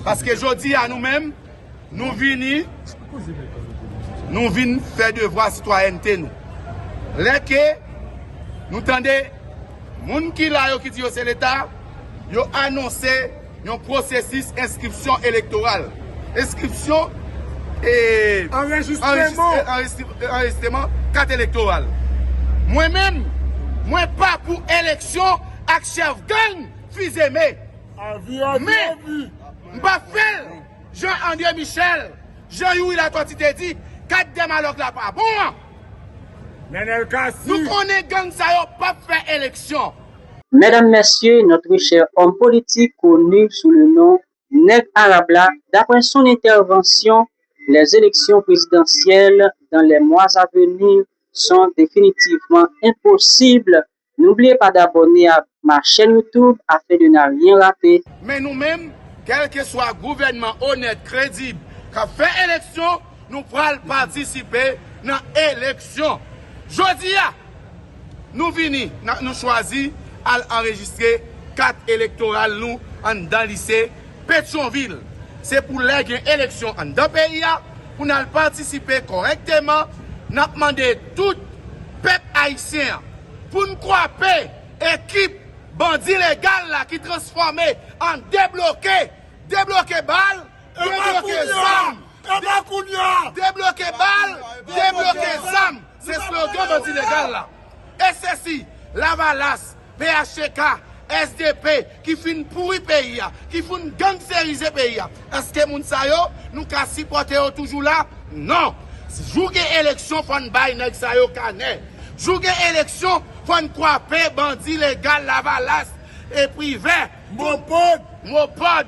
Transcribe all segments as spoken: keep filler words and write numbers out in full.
Paske jodi a nou menm, nou vini, nou vin fè devwa sitwayènte nou. Lè ke nou tande moun ki la yo ki di yo se Leta, yo anonse yon pwosesis enskripsyon elektoral. Enskripsyon e anrejistreman kat elektoral. Mwen menm, mwen pa pou eleksyon ak chèf gang Fizeme. Men, m p ap fè l. Jean André Michel, Jean Youri Latortue te di, kat Dèmalòk la pa bon an. Nou konnen gang sa yo p ap fè eleksyon. Mesdames, Messieurs, notre cher homme politique connu sous le nom Nèg Arab la, d'après son intervention, les élections présidentielles dans les mois à venir sont définitivement impossibles. N'oubliez pas d'abonner à ma chaîne YouTube afin de ne rien rater. Men nou menm, kèlkeswa gouvènman onèt, kredib, k ap fè eleksyon, nou pral patisipe nan eleksyon. Jodi a, nou vini, n ap, nou chwazi al anrejistre kat elektoral nou anndan lise Petyonvil. Se pou lè gen eleksyon anndan peyi a, pou n al patisipe kòrèkteman, n ap mande tout pèp ayisyen an pou n kwape ekip bandi legal la ki transfòme an debloke, debloke bal, debloke zam, debloke bal, debloke zam. Se slogan bandi legal la. E se si Lavalas, P H T K, S D P ki fin pouri peyi a, ki fin gangsterize peyi a. Èske moun sa yo, nou ka sipòte yo toujou la? Non. Jou gen eleksyon, fò n bay nèg sa yo kanè. Jou gen eleksyon, fò n kwape bandi legal Lavalas e Privè, Mopòd, Mopòd,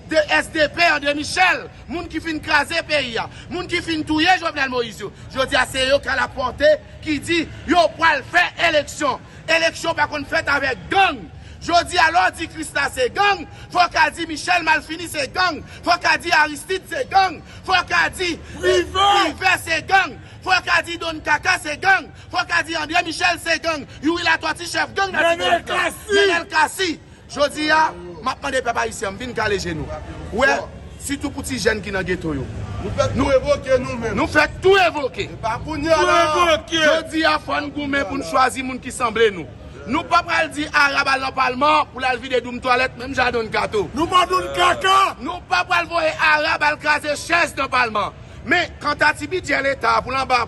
de S D P, André Michel, moun ki fin kraze peyi a, moun ki fin touye Jovenel Moïse yo. Jodi a, se yo k al ap pòte, ki di yo pral fè eleksyon. Eleksyon pa konn fèt avèk gang. Jodi a, lè w di Krisla se gang, fò w ka di Michel Malfini se gang, fò w ka di Aristide se gang, fò w ka di Privè se gang, fò w ka di Don Kaka se gang, fò w ka di André Michel se gang, Youri Latortue chèf gang nan Tibonit la, Nenel Cassy. Jodi a, m ap mande pèp ayisyen an, m vin kale je nou. Ou wè, sitou pou ti jèn ki nan geto yo. Nou fèk tou revoke nou menm. Nou fèk tou revoke. E pa kounye a la. Jodi a, fò n goumen pou n chwazi moun ki sanble nou. Nou pa pral di Arab al nan palman pou l al vide doum twalèt menm jan a Don Kato. Nou pa Don Kaka. Nou pa pral voye Arab al kraze chèz nan palman. Men, kanta ti bidjè Leta a pou l anba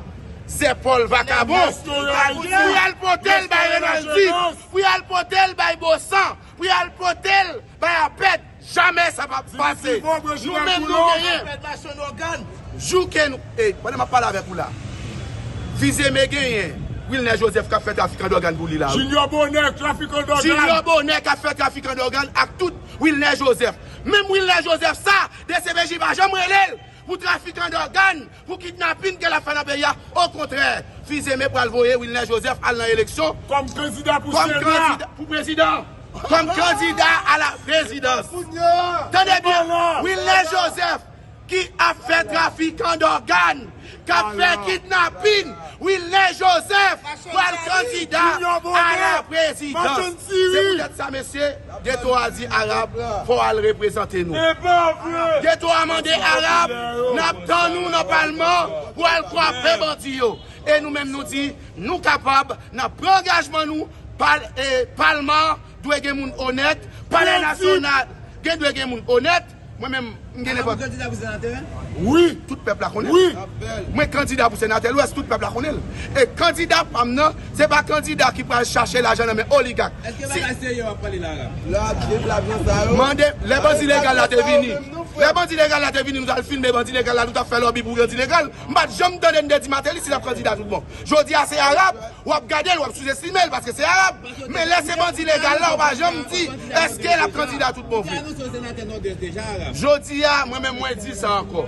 zèpòl vakabon, pou y al pote l bay Renaldi, pou y al pote l bay Bosan, pou y al pote l bay Apèd, jamè sa p ap pase. Nou menm nou genyen. Jou ke nou, e, pandan m ap pale avèk ou la, Fizeme genyen Wilner Joseph k ap fè trafikan dògàn pou li la, wi. Junior Bonheur, trafikan dògàn. Junior Bonheur k ap fè trafikan dògàn ak tout Wilner Joseph. Menm Wilner Joseph sa, D C P J pa janm rele l pou trafikan dògàn, pou kidnapin ke l ap fè nan peyi a. Okontrè, Fizeme pral voye Wilner Joseph al nan eleksyon kòm kandida pou Sena, kòm kandida pou prezidan, kòm kandida a la prezidans. Tande byen, Wilner Joseph ki ap fè trafikan dògàn, k ap fè kidnapin, Wilner Joseph pral kandida a la prezidans. Se poutèt sa, mesye, Geto a di Arab, fò w al reprezante nou. Geto a mande Arab, n ap tann ou nan palman pou w al kwape bandi yo. E nou menm nou di, nou kapab, n ap pran angajman nou, pal-, e, palman dwe gen moun onèt, palè nasyonal gen dwe gen moun onèt. Mwen menm, m gen nenpòt. Wi. Tout pèp la konnen l. Wi. Mwen kandida pou senatè Lwès, tout pèp la konnen l. E kandida pa m nan, se pa kandida ki pral chache lajan nan men oligak. Èske bagay serye w ap pale la, Arab? Mande, lè bandi legal la te vini. Lè bandi legal la te vini, nou t al filme bandi legal la, nou t ap fè lòbi pou bandi legal. M pa t janm tande n te di Martelly si l ap kandida tout bon. Jodi a se Arab, w ap gade l, w ap souzestime l paske se Arab. Men lè se bandi legal la, w pa janm di èske l ap kandida tout bon vre. Jodi a, mwen menm mwen di sa ankò.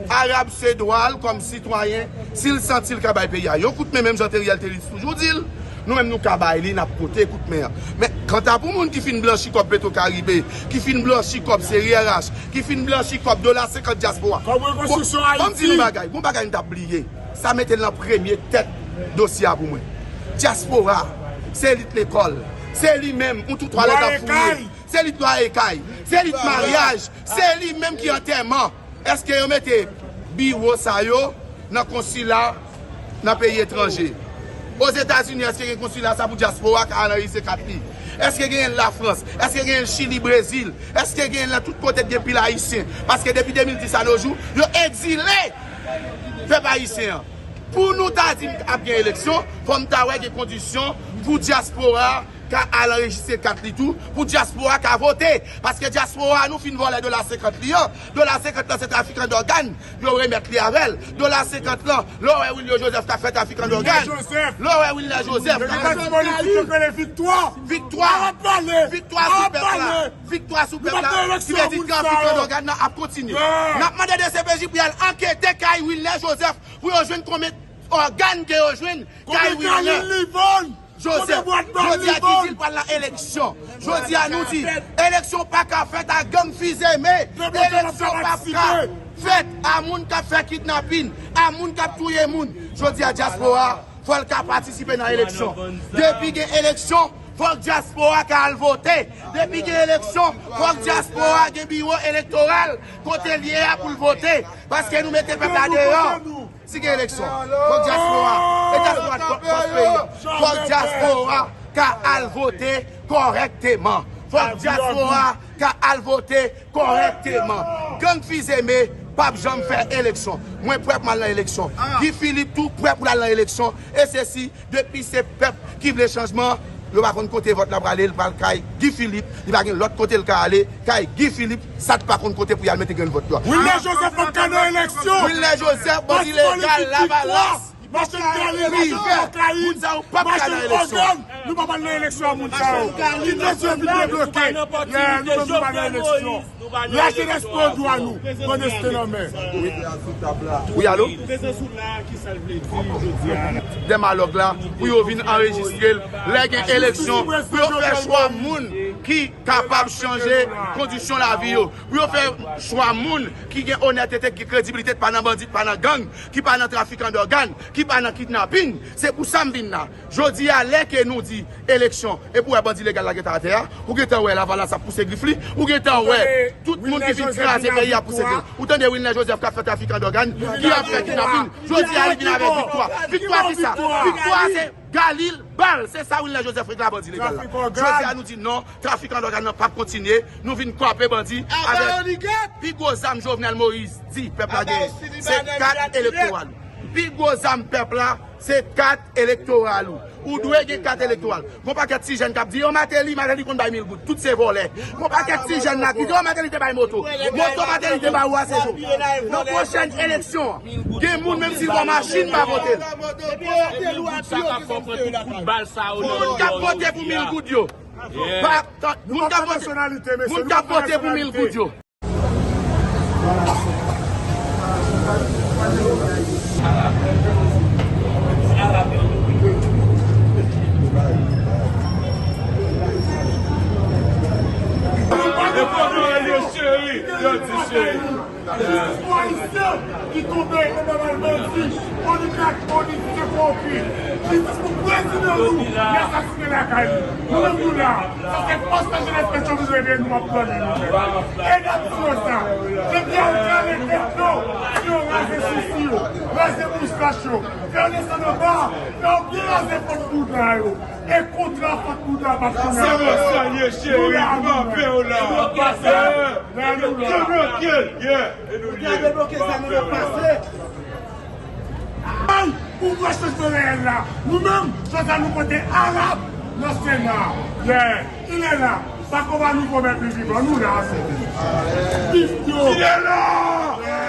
Arab se dwa l kòm sitwayen, si l santi l ka bay peyi a yon kout men, menm jan Theriel Thelus toujou di l, nou menm nou ka bay li, n ap pote kout men an. Men kanta pou moun ki fin blanchi kòb Petro Caribe, ki fin blanchi kòb C R H, ki fin blanchi kòb dola senkant dyaspora. Kòb rekonstriksyon Ayiti. Bon, ban m di nou bagay, gon bagay m t ap bliye. Sa mete l nan premye tèt dosye a pou mwen. Dyaspora, se elit lekòl, se li menm, ou tou twalèt ap fouye. Se li k nwaye kay, se li k maryaj, se li menm ki antèman. Èske yo mete biwo sa yo nan konsila nan peyi etranje? Ozetazini, èske gen konsila sa pou dyaspora ka al anrejistre kat li? Èske genyen l Lafrans? Èske genyen l Chili, Brezil? Èske genyen l nan tout kote k gen pil Ayisyen? Paske depi de mil dis a no jou, yo egzile pèp ayisyen an. Pou nou ta di m ap gen eleksyon, fò m ta wè gen kondisyon pou dyaspora ka al anrejistre kat li tou, pou dyaspora ka vote. Paske dyaspora nou fin vòlè dola senkant li an. Dola senkant lan se trafikan dògàn yo remèt li avè l. Dola senkant lan, lè w wè Wilner Joseph k ap fè trafikan dògàn, lè w wè Wilner Joseph k ap fè politik, yo rele viktwa. Viktwa. Viktwa sou pèp la. Viktwa sou pèp la. Ki vle di trafikan dògàn nan ap kontinye. N ap mande D C P J pou y al ankete kay Wilner Joseph pou yo jwenn konbyen ògàn ke yo jwenn kay Wilner Joseph. Jodi a, Guy Philippe pral nan eleksyon. Jodi a, nou di, eleksyon pa ka fèt a gang fizeme. Eleksyon pa ka fèt a moun k ap fè kidnapin, a moun k ap touye moun. Jodi a, dyaspora, fò l ka patisipe nan eleksyon. Depi gen eleksyon, fòk dyaspora ka al vote. Depi gen eleksyon, fòk dyaspora gen biwo elektoral kote l ye a pou l vote. Paske nou mete pèp la deyò. Si gen eleksyon, fòk dyaspora, e dyaspora k pòt peyi a. Fòk dyaspora ka al vote kòrèkteman. Fòk dyaspora ka al vote kòrèkteman. Gang fizeme p ap janm fè eleksyon. Mwen prè pou m al nan eleksyon. Guy Philippe tou prè pou l al nan eleksyon. E se si, depi se pèp ki vle chanjman, yo pa konn kote vòt la prale, l pral kay Guy Philippe, li pa gen lòt kote l ka ale, kay Guy Philippe, sa t pa konn kote pou y al mete grenn vòt yo a. Wilner Joseph p ap ka nan eleksyon. Wilner Joseph, bandi legal, Lavalas, Machann Galil, machann kokayin, machann ògàn, nou p ap al nan eleksyon a moun sa yo. Kite Dye vin debloke. Yeah, nou menm nou pa nan eleksyon. Lajenès pran dwa nou, pandan se tan nan men. Wi, alo? Prezans ou la, kisa l vle di jodi a? Dèmalòg la, pou yo vin anrejistre l, lè gen eleksyon, pou yo fè chwa moun ki kapab chanje kondisyon lavi yo, pou yo fè chwa moun ki gen onètete, ki gen kredibilite, ki pa nan bandi, ki pa nan gang, ki pa nan trafikan dògàn, ki pa nan kidnapin. Se pou sa m vin la. Jodi a, lè ke nou di eleksyon, epi w wè bandi legal la gentan atè a, ou gentan wè Lavalas ap pouse grif li, ou gentan wè tout moun ki vin kraze peyi a pouse grif. Ou tande Wilner Joseph k ap fè trafikan dògàn, ki ap fè kidnapin. Jodi a, li vin avèk viktwa. Viktwa kisa? Viktwa se Galil Bal. Se sa Wilner Joseph regle a bandi legal la. Jodi a, nou di non, trafikan dògàn nan p ap kontinye. Nou vin kwape bandi avèk pi gwo zam Jovenel Moïse di pèp la genyen. Se kat elektoral. Pi gwo zam pèp la, se kat elektoral ou. Ou dwe gen kat elektoral. Gon pakèt ti jèn k ap di, yo, Martelly, Martelly konn bay mil goud. Tout se vòlè. Gon pakèt ti jèn la ki di, yo, Martelly te bay moto. Moto Martelly te bay ou a se jou. Nan pwochèn eleksyon an, gen moun, menm si l gon machin, pa vote l. Moun k ap vote pou mil goud yo. Pa, moun k ap vote, moun k ap vote pou mil goud yo. Jistis pou Ayisyen ki tonbe anba bal bandi, oligak, politisyè kowonpi. Jistis pou prezidan nou ki asasinen lakay li. Nou menm nou la. Sa se fòs lajenès Petyonvil rele nou ap mande nou menm. Ede nou nan sa. Depi a ou kale tèt nou, fè yo raze sousi yo, raze moustach yo, fè yo desann anba, fè yo byen raze fòt bouda yo. E kontra fòt bouda pa konnen. Se konsa l ye, cheri, m ap fè w la. Debloke, yeah. Debloke sa nou ap pase. Ay, pouvwa chanjman reyèl la. Nou menm, jodi a nou pote Arab nan Sena. Yeah, il est là. Pa konba nou komèt li vivan, nou la, se li. Viv yo. Il est là. Yeah.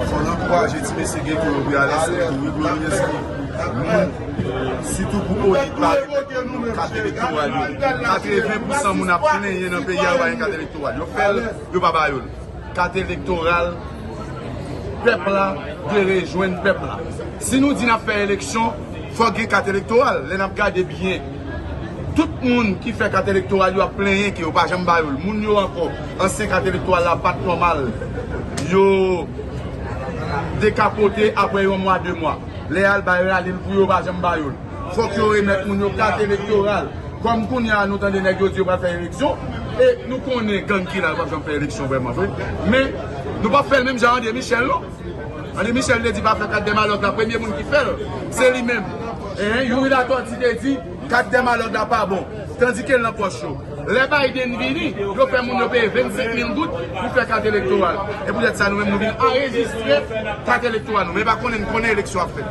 Fò n ankouraje ti mesye geto yo pou y al enskri tou, wi, pou yo vin enskri. Moun, sitou pou odit la, kat elektoral yo. Katreven pousan moun ap plenyen nan peyi a, yo pa gen kat elektoral. Yo fè l, yo pa ba yo l. Kat elektoral, pèp la dwe rejwenn pèp la. Si nou di n ap fè eleksyon, fòk gen kat elektoral. Lè n ap gade byen, tout moun ki fè kat elektoral yo ap plenyen ke yo pa janm ba yo l. Moun yo ankò, ansyen kat elektoral la pa t nòmal. Yo, dekapote apre yon mwa, de mwa. Lè y al bay rale l pou yo, yo pa janm ba yo l. Fòk yo remèt moun yo kat elektoral. Kòm kounye a nou tande nèg yo di yo pral fè eleksyon, e nou konnen gang ki la yo p ap janm fè eleksyon vrèman vre. Men, nou p ap fè l menm jan André Michel, non. André Michel te di pa fè kat dè malòt la, premye moun ki fè l, se li menm. Hein, Youri Latortue te di kat dè malòt la pa bon, tandike l nan pòch yo. Lè Biden vini, yo fè moun yo peye vennsenk mil goud pou fè kat elektoral. E poutèt sa, nou menm, nou vin anrejistre kat elektoral nou. Men pa konnen, n konnen eleksyon ap fèt.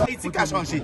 Ayiti ka chanje.